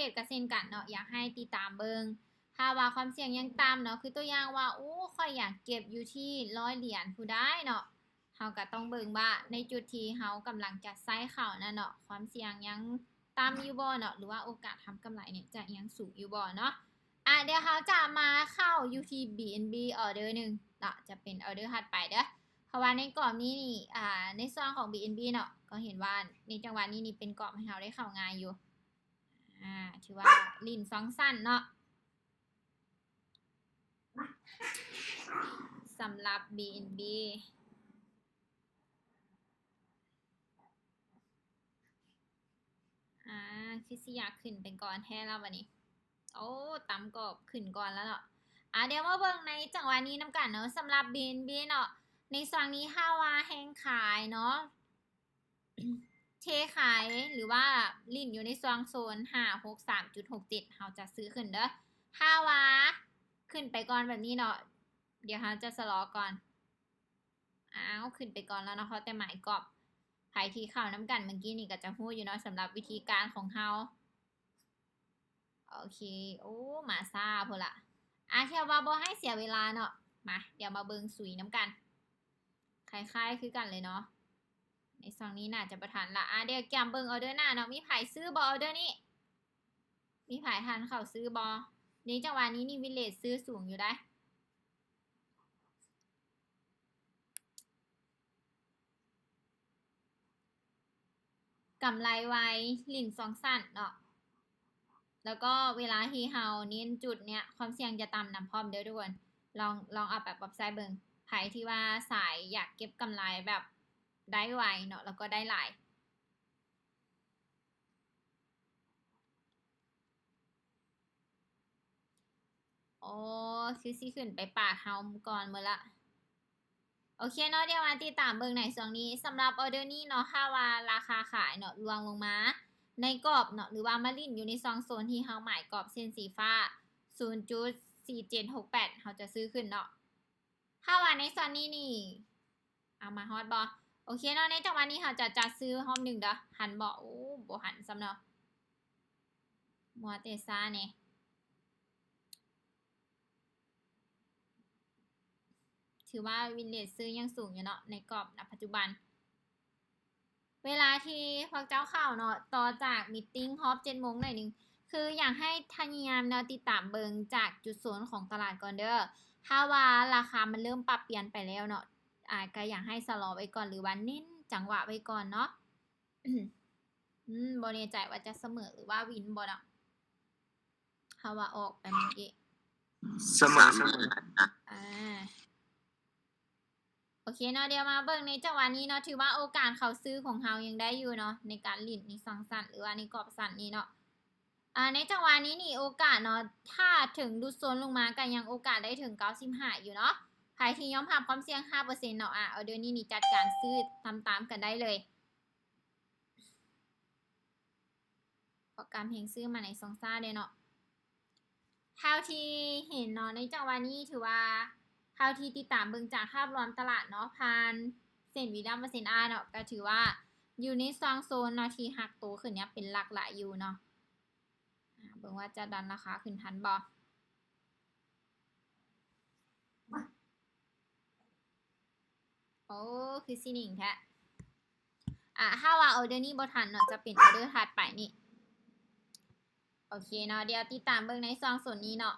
ດກໍເຊັ່ນກັນເນາະ ຢາກໃຫ້ຕິດຕາມເບິ່ງ ຖ້າວ່າຄວາມສ່ຽງຍັງຕ່ຳເນາະ ຄືຕົວຢ່າງວ່າ ໂອ້ ຂ້ອຍຢາກເກັບຢູ່ທີ່ຮ້ອຍຫຼຽນຜູ້ໃດເນາະ ເຮົາກໍຕ້ອງເບິ່ງວ່າໃນຈຸດທີ່ເຮົາກຳລັງຈະໃຊ້ເຂົ້ານັ້ນເນາະ ຄວາມສ່ຽງຍັງຕ່ຳຢູ່ບໍ່ເນາະ ຫຼືວ່າໂອກາດທຳກຳໄລນີ້ຈະຍັງສູງຢູ່ບໍ່ເນາະ. ອາ ດຽວເຮົາຈະມາເຂົ້າຢູ່ທີ່ BNB ອໍເດີໜຶ່ງເນາະ ຈະເປັນອໍເດີຖັດໄປເດີ້ ເພາະວ່າໃນກອບນີ້ນີ້ ອາ ໃນສ່ວນຂອງ BNB ເນາະ ກໍເຫັນວ່າໃນຈັງຫວະນີ້ນີ້ເປັນກອບໃຫ້ເຮົາໄດ້ເຂົ້າງ່າຍຢູ່ ອາ ຖືວ່າຫຼິ້ນສອງຊັ້ນເນາະ ສຳລັບ BNB ອາ ຄືຊິຢາກຂຶ້ນໄປກ່ອນແທ້ລະບາດນີ້ ໂອ້ ຕຳກອບຂຶ້ນກ່ອນແລ້ວເນາະ. ອາ ດຽວມາເບິ່ງໃນຈັງຫວະນີ້ນຳກັນເນາະ ສຳລັບ BNB ເນາະ ໃນຊ່ວງນີ້ຖ້າວ່າແຮງຂາຍເນາະ ເທຂາຍ ຫຼືວ່າຫຼິ້ນຢູ່ໃນຊ່ວງໂຊນຫ້າຫົກສາມຈຸດຫົກເຈັດ ເຮົາຈະຊື້ຂຶ້ນເດີ້ ຖ້າວ່າຂຶ້ນໄປກ່ອນແບບນີ້ເນາະ ດຽວເຮົາຈະຊະລໍກ່ອນ ອ້າວ ຂຶ້ນໄປກ່ອນແລ້ວເນາະ ເພາະແຕ່ໝາຍກອບ ໃຜທີ່ເຂົ້ານຳກັນເມື່ອກີ້ນີ້ກໍຈະຮູ້ຢູ່ເນາະ ສຳລັບວິທີການຂອງເຮົາ ໂອເຄ ໂອ້ ມາຊ້າພຸ້ນລະ ອາ ແຄ່ວ່າບໍ່ໃຫ້ເສຍເວລາເນາະ ມາ ດຽວມາເບິ່ງຊຸຍນຳກັນ ຄ້າຍໆຄືກັນເລີຍເນາະ ໃນຊ່ວງນີ້ໜ້າຈະບໍ່ທັນລະ ອາ ດຽວກຽມເບິ່ງອໍເດີໜ້າເນາະ ມີໃຜຊື້ບໍ່ອໍເດີນີ້ ມີໃຜທັນເຂົ້າຊື້ບໍ່ ໃນຈັງຫວະນີ້ນີ້ win rate ຊື້ສູງຢູ່ໃດ ກຳໄລໄວ ຫຼິ້ນສອງຊັ້ນເນາະ ແລ້ວກໍເວລາທີ່ເຮົາເນັ້ນຈຸດເນີ້ຍ ຄວາມສ່ຽງຈະຕ່ຳນຳພ້ອມເດີ້ທຸກຄົນ ລອງ ລອງເອົາໄປປັບໃຊ້ເບິ່ງ ໃຜທີ່ວ່າສາຍຢາກເກັບກຳໄລແບບໄດ້ໄວເນາະ ແລ້ວກໍໄດ້ຫຼາຍ ໂອ້ ຄືຊິຂຶ້ນໄປປາກເຮົາກ່ອນໝົດລະ ໂອເຄເນາະ ດຽວມາຕິດຕາມເບິ່ງໃນຊ່ວງນີ້ ສຳລັບອໍເດີນີ້ເນາະ ຖ້າວ່າລາຄາຂາຍເນາະ ລ່ວງລົງມາໃນກອບເນາະ ຫຼືວ່າມາຫຼິ້ນຢູ່ໃນຊ່ວງໂຊນທີ່ເຮົາໝາຍກອບເສັ້ນສີຟ້າ ສູນຈຸດສີ່ເຈັດຫົກແປດ ເຮົາຈະຊື້ຂຶ້ນເນາະ ຖ້າວ່າໃນຊ່ວງນີ້ນີ້ ເອົາ ມາຮອດບໍ່ ໂອເຄເນາະ ໃນຈັງຫວະນີ້ເຮົາຈະ ຈະຊື້ຮອບໜຶ່ງເດີ້ ທັນບໍ່ ໂອ້ ບໍ່ທັນຊ້ຳເນາະ ມົວແຕ່ຊ້າແດ່ ຖືວ່າ win rate ຊື້ຍັງສູງຢູ່ເນາະ ໃນກອບນະປັດຈຸບັນ ເວລາທີ່ພວກເຈົ້າເຂົ້າເນາະ ຕໍ່ຈາກ meeting ຮອບເຈັດໂມງໜ້ອຍໜຶ່ງ ຄືຢາກໃຫ້ພະຍາຍາມເນາະ ຕິດຕາມເບິ່ງຈາກຈຸດໂຊນຂອງຕະຫຼາດກ່ອນເດີ້ ຖ້າວ່າລາຄາມັນເລີ່ມປັບປ່ຽນໄປແລ້ວເນາະ ອາ ກໍຢາກໃຫ້ຊະລໍໄວ້ກ່ອນ ຫຼືວ່າເນັ້ນຈັງຫວະໄວ້ກ່ອນເນາະ ອືມ ບໍ່ແນ່ໃຈວ່າຈະສະເໝີ ຫຼືວ່າວິນບໍ່ເນາະ ເຮົາວ່າອອກໄປມື້ກີ້ ສະເໝີ ສະເໝີ ອາ ໂອເຄເນາະ ດຽວມາເບິ່ງໃນຈັງຫວະນີ້ເນາະ ຖືວ່າໂອກາດເຂົ້າຊື້ຂອງເຮົາຍັງໄດ້ຢູ່ເນາະ ໃນການຫຼິ້ນໃນຊ່ອງສັ້ນ ຫຼືວ່າໃນກອບສັ້ນນີ້ເນາະ ອາ ໃນຈັງຫວະນີ້ນີ້ໂອກາດເນາະ ຖ້າເຖິງຫຼຸດໂຊນລົງມາກໍຍັງໂອກາດໄດ້ເຖິງເກົ້າສິບຫ້າຢູ່ເນາະ ໃຜທີ່ຍອມຮັບຄວາມສ່ຽງຫ້າເປີເຊັນເນາະ ອາ ອໍເດີນີ້ນີ້ຈັດການຊື້ຕາມໆກັນໄດ້ເລີຍ ເພາະການແຮງຊື້ມາໃນຊ່ວງຊ້າເດ້ເນາະ ເທົ່າທີ່ເຫັນເນາະ ໃນຈັງຫວະນີ້ຖືວ່າ ເທົ່າທີ່ຕິດຕາມເບິ່ງຈາກພາບລວມຕະຫຼາດເນາະ ຜ່ານເສັ້ນ Williamson R ເນາະ ກໍຖືວ່າຢູ່ໃນຊ່ວງໂຊນເນາະ ທີ່ຮັກໂຕຂຶ້ນເນຍເປັນຫຼັກຫຼາຍຢູ່ເນາະ ອາ ເບິ່ງວ່າຈະດັນລາຄາຂຶ້ນທັນບໍ່ ໂອ້ ຄືຊິນິ່ງແທ້ ອາ ຖ້າວ່າອໍເດີນີ້ບໍ່ທັນເນາະ ຈະເປັນອໍເດີຖັດໄປນີ້ ໂອເຄເນາະ ດຽວຕິດຕາມເບິ່ງໃນຊ່ວງໂຊນນີ້ເນາະ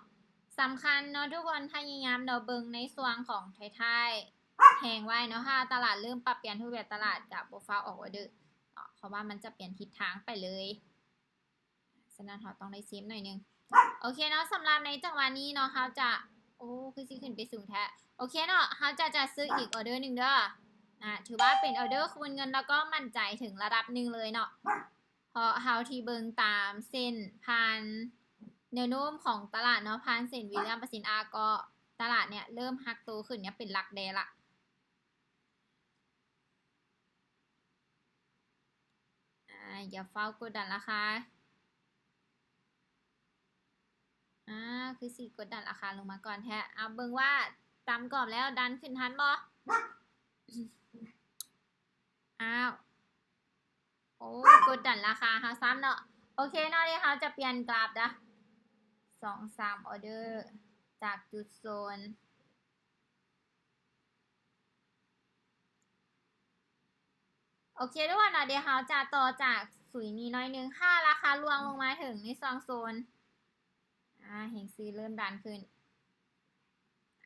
ສຳຄັນເນາະທຸກຄົນ ພະຍາຍາມເນາະ ເບິ່ງໃນຊ່ວງຂອງທ້າຍໆແຮງໄວ້ເນາະ ຖ້າຕະຫຼາດເລີ່ມປັບປ່ຽນຮູບແບບຕະຫຼາດ ກໍບໍ່ຟ້າວອອກອໍເດີເນາະ ເພາະວ່າມັນຈະປ່ຽນທິດທາງໄປເລີຍ ສະນັ້ນເຮົາຕ້ອງໄດ້ເຊຟໜ້ອຍໜຶ່ງ ໂອເຄເນາະ ສຳລັບໃນຈັງຫວະນີ້ເນາະ ເຮົາຈະ ໂອ້ ຄືຊິຂຶ້ນໄປສູງແທ້ ໂອເຄເນາະ ເຮົາຈະ ຈະຊື້ອີກອໍເດີໜຶ່ງເດີ້ ອາ ຖືວ່າເປັນອໍເດີຄູນເງິນ ແລ້ວກໍໝັ້ນໃຈເຖິງລະດັບໜຶ່ງເລີຍເນາະ ເພາະເຮົາທີ່ເບິ່ງຕາມເສັ້ນຜ່ານແນວໂນ້ມຂອງຕະຫຼາດເນາະ ຜ່ານເສັ້ນ Williamson R ກໍຕະຫຼາດເນຍເລີ່ມຮັກໂຕຂຶ້ນເນຍເປັນຫຼັກແດ່ລະ ອາ ຢ່າຟ້າວກົດດັນລາຄາ ອາ ຄືຊິກົດດັນລາຄາລົງມາກ່ອນແທ້ ເອົາເບິ່ງວ່າຕາມກອບແລ້ວດັນຂຶ້ນທັນບໍ່ ອ້າວ ໂອ້ ກົດດັນລາຄາເຮົາຊ້ຳເນາະ ໂອເຄເນາະ ດຽວເຮົາຈະປ່ຽນກຣາຟເດີ້ ສອງສາມອໍເດີຈາກຈຸດໂຊນ. ໂອເຄທຸກຄົນເນາະ ດຽວເຮົາຈະຕໍ່ຈາກສຸຍນີ້ໜ້ອຍໜຶ່ງ ຫາລາຄາລ່ວງລົງມາເຖິງໃນຊ່ວງໂຊນ ອາ ແຮງຊື້ເລີ່ມດັນຂຶ້ນ.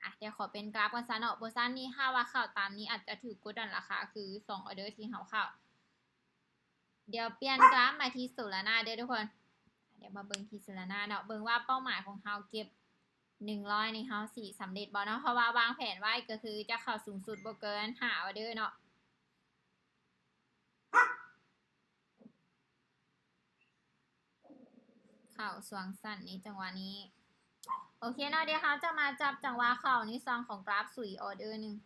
ອາ ດຽວຂໍປ່ຽນກຣາຟກ່ອນຊະເນາະ ບໍ່ຊັ້ນນີ້ຫາວ່າເຂົ້າຕາມນີ້ອາດຈະຖືກກົດດັນລາຄາຄືສອງອໍເດີທີ່ເຮົາເຂົ້າ. ດຽວປ່ຽນກຣາຟມາທີ່ໂຊລານາເດີ້ທຸກຄົນ. ດຽວມາເບິ່ງທີ່ໂຊລານາເນາະ ເບິ່ງວ່າເປົ້າໝາຍຂອງເຮົາເກັບໜຶ່ງຮ້ອຍນີ້ເຮົາຊິສຳເລັດບໍ່ເນາະ ເພາະວ່າວາງແຜນໄວ້ກໍຄືຈະເຂົ້າສູງສຸດບໍ່ເກີນຫ້າອໍເດີເນາະ. ເຂົ້າຊ່ວງສັ້ນໃນຈັງຫວະນີ້. ໂອເຄເນາະ ດຽວເຮົາຈະມາຈັບຈັງຫວະເຂົ້າໃນຊ່ວງຂອງກຣາຟສຸຍອໍເດີໜຶ່ງ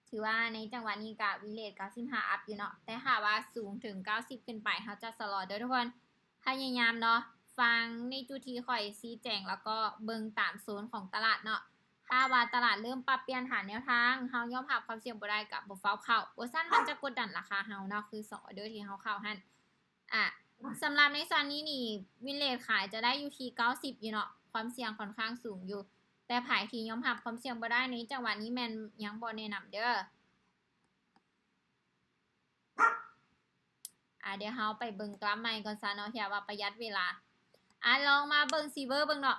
ຖືວ່າໃນຈັງຫວະນີ້ກະວິນເຣດເກົ້າສິບຫ້າອັບຢູ່ເນາະ ແຕ່ຖ້າວ່າສູງເຖິງເກົ້າສິບຂຶ້ນໄປ ເຮົາຈະຊະລໍເດີ້ທຸກຄົນ. ພະຍາຍາມເນາະ ຟັງໃນຈຸດທີ່ຂ້ອຍຊີ້ແຈງ ແລ້ວກໍເບິ່ງຕາມໂຊນຂອງຕະຫຼາດເນາະ. ຖ້າວ່າຕະຫຼາດເລີ່ມປັບປ່ຽນຖານແນວທາງ ເຮົາຍອມຮັບຄວາມສ່ຽງບໍ່ໄດ້ ກະບໍ່ຟ້າວເຂົ້າ ບໍ່ຊັ້ນມັນຈະກົດດັນລາຄາເຮົາເນາະ ຄືສອງອໍເດີທີ່ເຮົາເຂົ້າຫັ້ນ. ອາ ສຳລັບໃນຊ່ວງນີ້ນີ້ ວິນເຣດຂາຍຈະໄດ້ຢູ່ທີ່ເກົ້າສິບຢູ່ເນາະ ຄວາມສ່ຽງຂ້ອນຂ້າງສູງຢູ່ ແຕ່ໃຜທີ່ຍອມຮັບຄວາມສ່ຽງບໍ່ໄດ້ໃນຈັງຫວະນີ້ແມ່ນຍັງບໍ່ແນະນຳເດີ້. ອາ ດຽວເຮົາໄປເບິ່ງກຣາຟໃໝ່ກ່ອນຊະເນາະ ເພື່ອວ່າປະຢັດເວລາ. ອາ ລອງມາເບິ່ງຊິລເວີເບິ່ງເນາະ.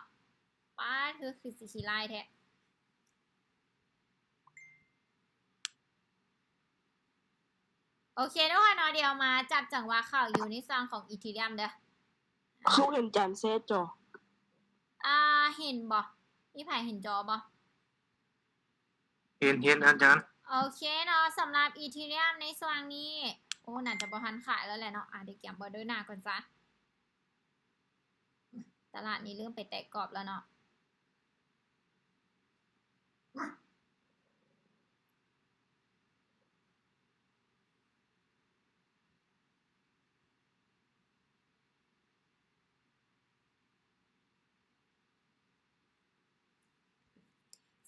ປາດ ຄື ຄືຊິຂີ້ຮ້າຍແທ້. ໂອເຄທຸກຄົນເນາະ ດຽວມາຈັບຈັງຫວະເຂົ້າຢູ່ໃນຊ່ວງຂອງອີທີຣຽມເດີ້. ຄືເຫັນຈານແຊຈໍ. ອາ ເຫັນບໍ່? ມີໃຜເຫັນຈໍບໍ່? ເຫັນ ເຫັນອາຈານ. ໂອເຄເນາະ ສຳລັບອີທີຣຽມໃນຊ່ວງນີ້ ໂອ້ ໜ້າຈະບໍ່ທັນຂາຍແລ້ວແຫຼະເນາະ. ອາ ດຽວກຽມອໍເດີໜ້າກ່ອນຊະ. ຕະຫຼາດນີ້ເລີ່ມໄປແຕະກອບແລ້ວເນາະ.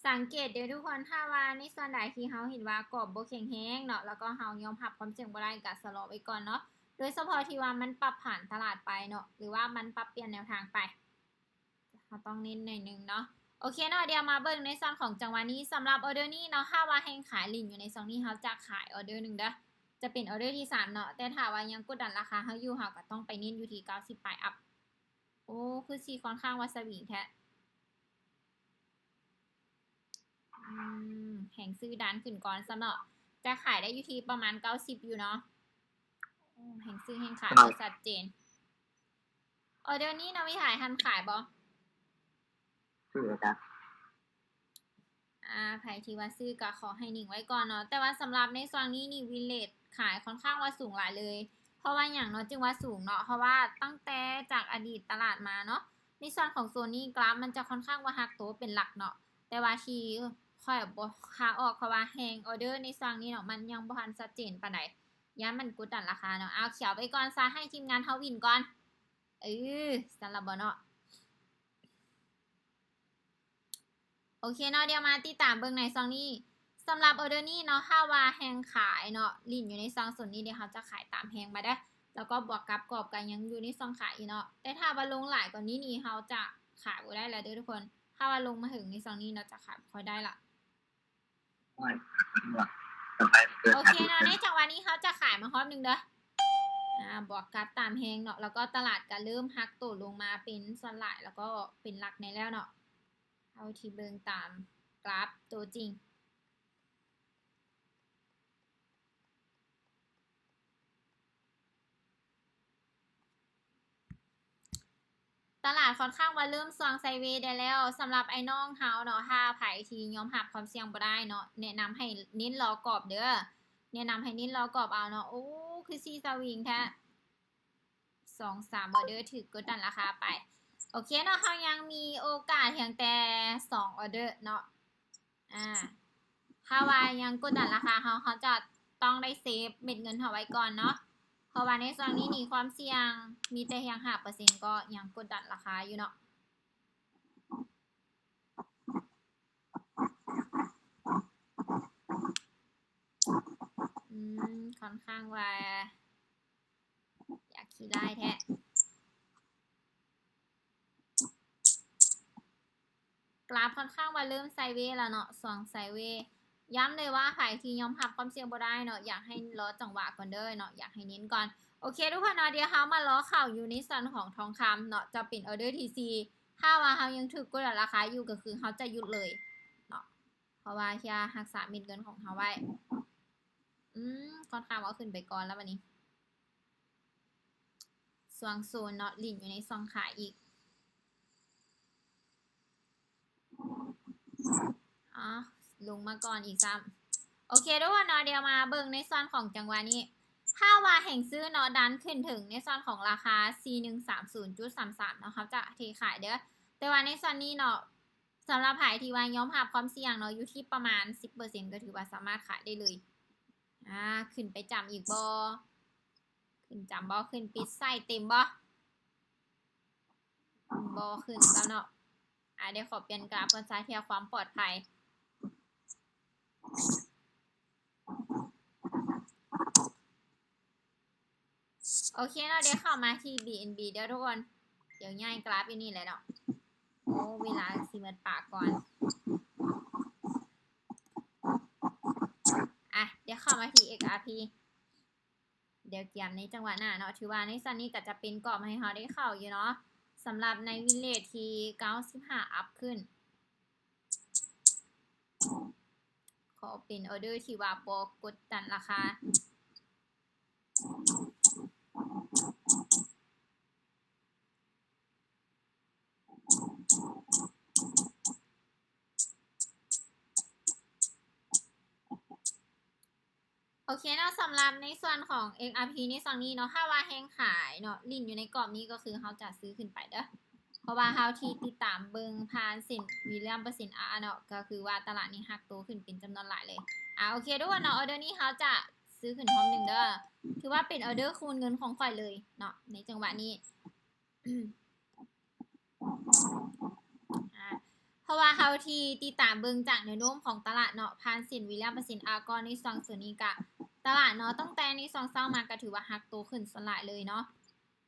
ສັງເກດເດີ້ທຸກຄົນ ຖ້າວ່າໃນສ່ວນໃດທີ່ເຮົາເຫັນວ່າກອບບໍ່ແຂງແຮງເນາະ ແລ້ວກໍເຮົາຍອມຮັບຄວາມສ່ຽງບໍ່ໄດ້ ກະຊະລໍໄວ້ກ່ອນເນາະ ໂດຍສະເພາະທີ່ວ່າມັນປັບຖານຕະຫຼາດໄປເນາະ ຫຼືວ່າມັນປັບປ່ຽນແນວທາງໄປ ເຮົາຕ້ອງເນັ້ນໜ້ອຍໜຶ່ງເນາະ. ໂອເຄເນາະ ດຽວມາເບິ່ງໃນສ່ວນຂອງຈັງຫວະນີ້ ສຳລັບອໍເດີນີ້ເນາະ ຖ້າວ່າແຮງຂາຍຫຼິ້ນຢູ່ໃນຊ່ວງນີ້ ເຮົາຈະຂາຍອໍເດີໜຶ່ງເດີ້ ຈະເປັນອໍເດີທີສາມເນາະ ແຕ່ຖ້າວ່າຍັງກົດດັນລາຄາເຮົາຢູ່ ເຮົາກໍຕ້ອງໄປເນັ້ນຢູ່ທີ່ເກົ້າສິບປາຍອັບ. ໂອ້ ຄືຊິຂ້ອນຂ້າງວ່າສະວິງແທ້. ອືມ ແຮງຊື້ດັນຂຶ້ນກ່ອນຊະເນາະ ຈະຂາຍໄດ້ຢູ່ທີ່ປະມານເກົ້າສິບຢູ່ເນາະ. ໂອ້ ແຮງຊື້ແຮງຂາຍບໍ່ຊັດເຈນ. ອໍເດີນີ້ເນາະ ມີໃຜທັນຂາຍບໍ່? ຊື້ແລ້ວຈ້າ. ອາ ໃຜທີ່ວ່າຊື້ກໍຂໍໃຫ້ນິ່ງໄວ້ກ່ອນເນາະ ແຕ່ວ່າສຳລັບໃນຊ່ວງນີ້ນີ້ ວິນເຣດຂາຍຂ້ອນຂ້າງວ່າສູງຫຼາຍເລີຍ. ເພາະວ່າຫຍັງເນາະ ຈຶ່ງວ່າສູງເນາະ ເພາະວ່າຕັ້ງແຕ່ຈາກອະດີດຕະຫຼາດມາເນາະ ໃນສ່ວນຂອງໂຊນນີ້ກຣາຟມັນຈະຂ້ອນຂ້າງວ່າຮັກໂຕເປັນຫຼັກເນາະ ແຕ່ວ່າທີ່ຂ້ອຍບໍ່ຄາອອກ ເພາະວ່າແຮງອໍເດີໃນຊ່ວງນີ້ເນາະ ມັນຍັງບໍ່ທັນຊັດເຈນປານໃດ ຢ້ານມັນກົດດັນລາຄາເນາະ. ເອົາ ຂຽວໄປກ່ອນຊະ ໃຫ້ທີມງານເຮົາວິນກ່ອນ. ເອີ ຊັ້ນລະບໍ່ເນາະ. ໂອເຄເນາະ ດຽວມາຕິດຕາມເບິ່ງໃນຊ່ວງນີ້ ສຳລັບອໍເດີນີ້ເນາະ ຖ້າວ່າແຮງຂາຍເນາະ ຫຼິ້ນຢູ່ໃນຊ່ວງໂຊນນີ້ ດຽວເຮົາຈະຂາຍຕາມແຮງມາເດີ້ ແລ້ວກໍບວກກັບກອບກໍຍັງຢູ່ໃນຊ່ວງຂາຍຢູ່ເນາະ ແຕ່ຖ້າວ່າລົງຫຼາຍກວ່ານີ້ນີ້ ເຮົາຈະຂາຍບໍ່ໄດ້ແລ້ວເດີ້ທຸກຄົນ. ຖ້າວ່າລົງມາເຖິງໃນຊ່ວງນີ້ເນາະ ຈະຂາຍບໍ່ຄ່ອຍໄດ້ລະ. ໂອເຄເນາະ ໃນຈັງຫວະນີ້ເຮົາຈະຂາຍມາຮອບໜຶ່ງເດີ້. ອາ ບວກກັບຕາມແຮງເນາະ ແລ້ວກໍຕະຫຼາດກໍເລີ່ມຮັກໂຕລົງມາເປັນສ່ວນຫຼາຍ ແລ້ວກໍເປັນຫຼັກແດ່ແລ້ວເນາະ. ເຮົາທີ່ເບິ່ງຕາມກຣາຟໂຕຈິງ ຕະຫຼາດຂ້ອນຂ້າງວ່າເລີ່ມຊ່ວງໄຊເວໄດ້ແລ້ວ. ສຳລັບອ້າຍນ້ອງເຮົາເນາະ ຖ້າໃຜທີ່ຍອມຮັບຄວາມສ່ຽງບໍ່ໄດ້ເນາະ ແນະນຳໃຫ້ເນັ້ນລໍກອບເດີ້ ແນະນຳໃຫ້ເນັ້ນລໍກອບເອົາເນາະ. ໂອ້ ຄືຊິສະວິງແທ້. ສອງສາມອໍເດີຖືກກົດດັນລາຄາໄປ. ໂອເຄເນາະ ເຮົາຍັງມີໂອກາດພຽງແຕ່ສອງອໍເດີເນາະ. ອາ ຖ້າວ່າຍັງກົດດັນລາຄາເຮົາ ເຮົາຈະຕ້ອງໄດ້ເຊບເມັດເງິນເຮົາໄວ້ກ່ອນເນາະ ເພາະວ່າໃນຊ່ວງນີ້ນີ້ຄວາມສ່ຽງມີແຕ່ພຽງຫ້າເປີເຊັນ ກໍຍັງກົດດັນລາຄາຢູ່ເນາະ. ອືມ ຂ້ອນຂ້າງວ່າ ຢາກຂີ້ຮ້າຍແທ້. ກຣາຟຄ່ອນຂ້າງວ່າເລີ່ມໄຊເວແລ້ວເນາະ ຊ່ວງໄຊເວ ຢ້ຳເລີຍວ່າໃຜທີ່ຍອມຮັບຄວາມສ່ຽງບໍ່ໄດ້ເນາະ ຢາກໃຫ້ລໍຈັງຫວະກ່ອນເດີເນາະ ຢາກໃຫ້ເນັ້ນກ່ອນ. ໂອເຄທຸກຄົນເນາະ ດຽວເຮົາມາລໍເຂົ້າຢູ່ໃນສ່ວນຂອງທອງຄຳເນາະ ຈະເປັນອໍເດີທີສີ່ ຖ້າວ່າເຮົາຍັງຖືກກົດດັນລາຄາຢູ່ ກໍຄືເຮົາຈະຢຸດເລີຍເນາະ ເພາະວ່າເພື່ອຮັກສາເມັດເງິນຂອງເຮົາໄວ້. ອືມ ຄ່ອນຂ້າງວ່າຂຶ້ນໄປກ່ອນແລ້ວບັດນີ້ ຊ່ວງໂຊນເນາະ ຫຼິ້ນຢູ່ໃນຊ່ວງຂາຍອີກ ອາ ລົງມາກ່ອນອີກຊ້ຳ. ໂອເຄທຸກຄົນເນາະ ດຽວມາເບິ່ງໃນສ່ວນຂອງຈັງຫວະນີ້ ຖ້າວ່າແຮງຊື້ເນາະ ດັນຂຶ້ນເຖິງໃນສ່ວນຂອງລາຄາສີ່ໜຶ່ງສາມສູນຈຸດສາມສາມເນາະ ເຮົາຈະເທຂາຍເດີ. ແຕ່ວ່າໃນສ່ວນນີ້ເນາະ ສຳລັບໃຜທີ່ວ່າຍອມຮັບຄວາມສ່ຽງເນາະ ຢູ່ທີ່ປະມານສິບເປີເຊັນ ກໍຖືວ່າສາມາດຂາຍໄດ້ເລີຍ. ອາ ຂຶ້ນໄປຈ້ຳອີກບໍ່? ຂຶ້ນຈ້ຳບໍ່? ຂຶ້ນປິດໄຊເຕັມບໍ່? ບໍ່ຂຶ້ນແລ້ວເນາະ. ອາ ດຽວຂໍປ່ຽນກຣາຟກ່ອນຊະ ເພື່ອຄວາມປອດໄພ. ໂອເຄເນາະ ດຽວເຂົ້າມາທີ່ບີເອັນບີເດີທຸກຄົນ. ດຽວຍ້າຍກຣາຟຢູ່ນີ້ແຫຼະເນາະ. ໂອ້ ເວລາຊິໝົດປາກກ່ອນ. ອາ ດຽວເຂົ້າມາທີ່ເອັກອາພີ ດຽວກຽມໃນຈັງຫວະໜ້າເນາະ. ຖືວ່າໃນຊັ້ນນີ້ກໍຈະເປັນກອບໃຫ້ເຮົາໄດ້ເຂົ້າຢູ່ເນາະ ສຳລັບໃນວິນເລດທີ່ເກົ້າສິບຫ້າອັບຂຶ້ນ. ຂໍເປັນອໍເດີທີ່ວ່າບໍ່ກົດດັນລາຄາ. ໂອເຄເນາະ ສຳລັບໃນສ່ວນຂອງເອັກອາພີໃນຊ່ວງນີ້ເນາະ ຖ້າວ່າແຮງຂາຍເນາະ ຫຼິ້ນຢູ່ໃນກອບນີ້ ກໍຄືເຮົາຈະຊື້ຂຶ້ນໄປເດີ ເພາະວ່າເຮົາທີ່ຕິດຕາມເບິ່ງຜ່ານເສັ້ນວີລຽມເປີເຊັນອາເນາະ ກໍຄືວ່າຕະຫຼາດນີ້ຮັກໂຕຂຶ້ນເປັນຈຳນວນຫຼາຍເລີຍ. ອາ ໂອເຄທຸກຄົນເນາະ ອໍເດີນີ້ເຮົາຈະຊື້ຂຶ້ນຮອບໜຶ່ງເດີ ຖືວ່າເປັນອໍເດີຄູນເງິນຂອງຂ້ອຍເລີຍເນາະ ໃນຈັງຫວະນີ້. ອາ ເພາະວ່າເຮົາທີ່ຕິດຕາມເບິ່ງຈາກແນວໂນ້ມຂອງຕະຫຼາດເນາະ ຜ່ານເສັ້ນວີລຽມເປີເຊັນອາກ່ອນ ໃນຊ່ວງໂຊນນີ້ກະຕະຫຼາດເນາະ ຕັ້ງແຕ່ໃນຊ່ວງເຊົ້າມາກະຖືວ່າຮັກໂຕຂຶ້ນສ່ວນຫຼາຍເລີຍເນາະ.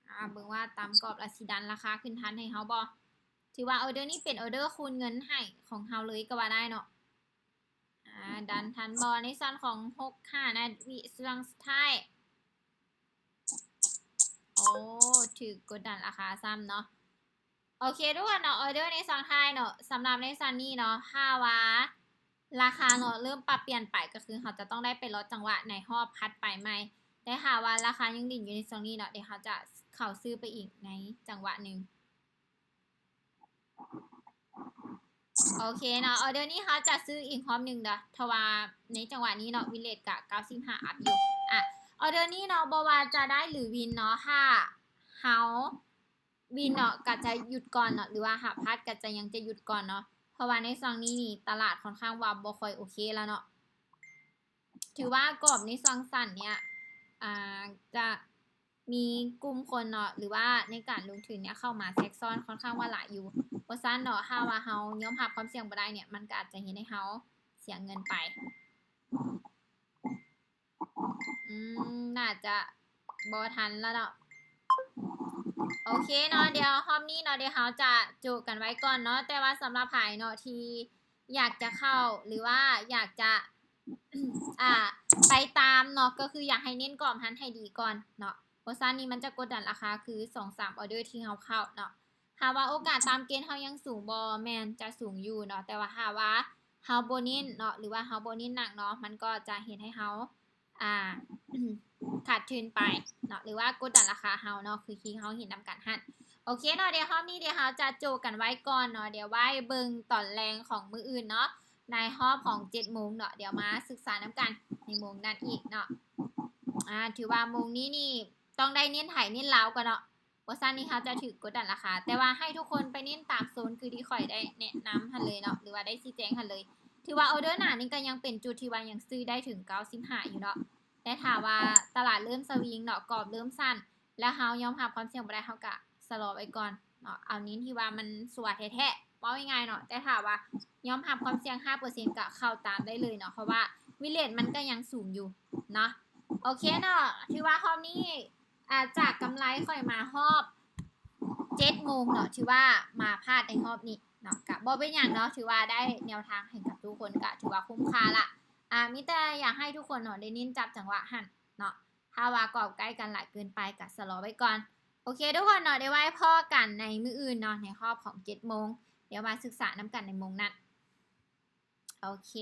ອາ ເບິ່ງວ່າຕາມກອບລະຊິດັນລາຄາຂຶ້ນທັນໃຫ້ເຮົາບໍ່? ຖືວ່າອໍເດີນີ້ເປັນອໍເດີຄູນເງິນໃຫ້ຂອງເຮົາເລີຍກໍວ່າໄດ້ເນາະ. ອາ ດັນທັນບໍ່ ໃນສ່ວນຂອງຫົກຫ້ານາທີ ຊ່ວງສຸດທ້າຍ. ໂອ້ ຖືກກົດດັນລາຄາຊ້ຳເນາະ. ໂອເຄທຸກຄົນເນາະ ອໍເດີໃນຊ່ວງທ້າຍເນາະ ສຳລັບໃນຊ່ວງນີ້ເນາະ ຖ້າວ່າລາຄາເນາະເລີ່ມປັບປ່ຽນໄປ ກໍຄືເຮົາຈະຕ້ອງໄດ້ໄປລໍຈັງຫວະໃນຮອບຖັດໄປໃໝ່ ແຕ່ຖ້າວ່າລາຄາຍັງດິ້ນຢູ່ໃນຊ່ວງນີ້ເນາະ ດຽວເຮົາຈະເຂົ້າຊື້ໄປອີກໃນຈັງຫວະໜຶ່ງ. ໂອເຄເນາະ ອໍເດີນີ້ເຮົາຈະຊື້ອີກຮອບໜຶ່ງເດີ ເພາະວ່າໃນຈັງຫວະນີ້ເນາະ ວິນເລດກະເກົ້າສິບຫ້າອັບຢູ່. ອາ ອໍເດີນີ້ເນາະ ບໍ່ວ່າຈະໄດ້ຫຼືວິນເນາະ ຖ້າເຮົາວິນເນາະ ກະຈະຢຸດກ່ອນເນາະ ຫຼືວ່າຖ້າພາດກະຈະຍັງຈະຢຸດກ່ອນເນາະ ເພາະວ່າໃນຊ່ວງນີ້ນີ້ ຕະຫຼາດຄ່ອນຂ້າງວ່າບໍ່ຄ່ອຍໂອເຄແລ້ວເນາະ. ຖືວ່າກອບໃນຊ່ວງສັ້ນເນີ້ຍ ອາ ຈະມີກຸ່ມຄົນເນາະ ຫຼືວ່າໃນການລົງທຶນເນີ້ຍເຂົ້າມາແຊກຊ້ອນຄ່ອນຂ້າງວ່າຫຼາຍຢູ່. ເພາະສະນັ້ນເນາະ ຖ້າວ່າເຮົາຍອມຮັບຄວາມສ່ຽງບໍ່ໄດ້ເນີ້ຍ ມັນກໍອາດຈະເຮັດໃຫ້ເຮົາເສຍເງິນໄປ. ອືມ ໜ້າຈະບໍ່ທັນແລ້ວເນາະ. ໂອເຄເນາະ ດຽວຮອບນີ້ເນາະ ດຽວເຮົາຈະໂຈະກັນໄວ້ກ່ອນເນາະ ແຕ່ວ່າສຳລັບໃຜເນາະທີ່ ຢາກຈະເຂົ້າ ຫຼືວ່າຢາກຈະ ອາ ໄປຕາມເນາະ ກໍຄືຢາກໃຫ້ເນັ້ນກອບຫັ້ນໃຫ້ດີກ່ອນເນາະ ເພາະຊັ້ນນີ້ມັນຈະກົດດັນລາຄາ ຄືສອງສາມອໍເດີທີ່ເຮົາເຂົ້າເນາະ. ຖາມວ່າໂອກາດຕາມເກນເຮົາຍັງສູງບໍ່? ແມ່ນ ຈະສູງຢູ່ເນາະ ແຕ່ວ່າຖ້າວ່າເຮົາບໍ່ເນັ້ນເນາະ ຫຼືວ່າເຮົາບໍ່ເນັ້ນໜັກເນາະ ມັນກໍຈະເຮັດໃຫ້ເຮົາ ອາ ຂາດທຶນໄປເນາະ ຫຼືວ່າກົດດັນລາຄາເຮົາເນາະ ຄືທີ່ເຮົາເຫັນນຳກັນຫັ້ນ. ໂອເຄເນາະ ດຽວຮອບນີ້ດຽວເຮົາຈະໂຈະກັນໄວ້ກ່ອນເນາະ ດຽວໄວ້ເບິ່ງຕອນແລງຂອງມື້ອື່ນເນາະ ໃນຮອບຂອງເຈັດໂມງເນາະ ດຽວມາສຶກສານຳກັນໃນໂມງນັ້ນອີກເນາະ. ອາ ຖືວ່າໂມງນີ້ນີ້ຕ້ອງໄດ້ເນັ້ນໄທເນັ້ນລາວກ່ອນເນາະ ບໍ່ຊັ້ນນີ້ເຮົາຈະຖືກກົດດັນລາຄາ ແຕ່ວ່າໃຫ້ທຸກຄົນໄປເນັ້ນຕາມໂຊນ ຄືທີ່ຂ້ອຍໄດ້ແນະນຳຫັ້ນເລີຍເນາະ ຫຼືວ່າໄດ້ຊີ້ແຈງຫັ້ນເລີຍ. ຖືວ່າອໍເດີໜ້ານີ້ກໍຍັງເປັນຈຸດທີ່ວ່າຍັງຊື້ໄດ້ເຖິງເກົ້າສິບຫ້າຢູ່ເນາະ ແຕ່ຖ້າວ່າຕະຫຼາດເລີ່ມສະວິງເນາະ ກອບເລີ່ມສັ້ນ ແລ້ວເຮົາຍອມຮັບຄວາມສ່ຽງບໍ່ໄດ້ ເຮົາກະຊະລໍໄວ້ກ່ອນເນາະ ເອົາເນັ້ນທີ່ວ່າມັນຊົ່ວແທ້ໆ ເວົ້າງ່າຍໆເນາະ. ແຕ່ຖ້າວ່າຍອມຮັບຄວາມສ່ຽງຫ້າເປີເຊັນ ກະເຂົ້າຕາມໄດ້ເລີຍເນາະ ເພາະວ່າວິນເລດມັນກະຍັງສູງຢູ່ເນາະ. ໂອເຄເນາະ ຖືວ່າຮອບນີ້ ອາ ຈາກກຳໄລຂ້ອຍມາຮອບເຈັດໂມງເນາະ ຖືວ່າມາພາດໃນຮອບນີ້ ເນາະ ກະບໍ່ເປັນຫຍັງເນາະ ຖືວ່າໄດ້ແນວທາງໃຫ້ກັບທຸກຄົນ ກະຖືວ່າຄຸ້ມຄ່າລະ. ອາ ມີແຕ່ຢາກໃຫ້ທຸກຄົນເນາະ ໄດ້ເນັ້ນຈັບຈັງຫວະຫັ້ນເນາະ ຖ້າວ່າກອບໃກ້ກັນຫຼາຍເກີນໄປກະຊະລໍໄວ້ກ່ອນ. ໂອເຄທຸກຄົນເນາະ ດຽວໄວ້ພໍ້ກັນໃນມື້ອື່ນເນາະ ໃນຮອບຂອງເຈັດໂມງ ດຽວມາສຶກສານຳກັນໃນໂມງນັ້ນ. ໂອເຄ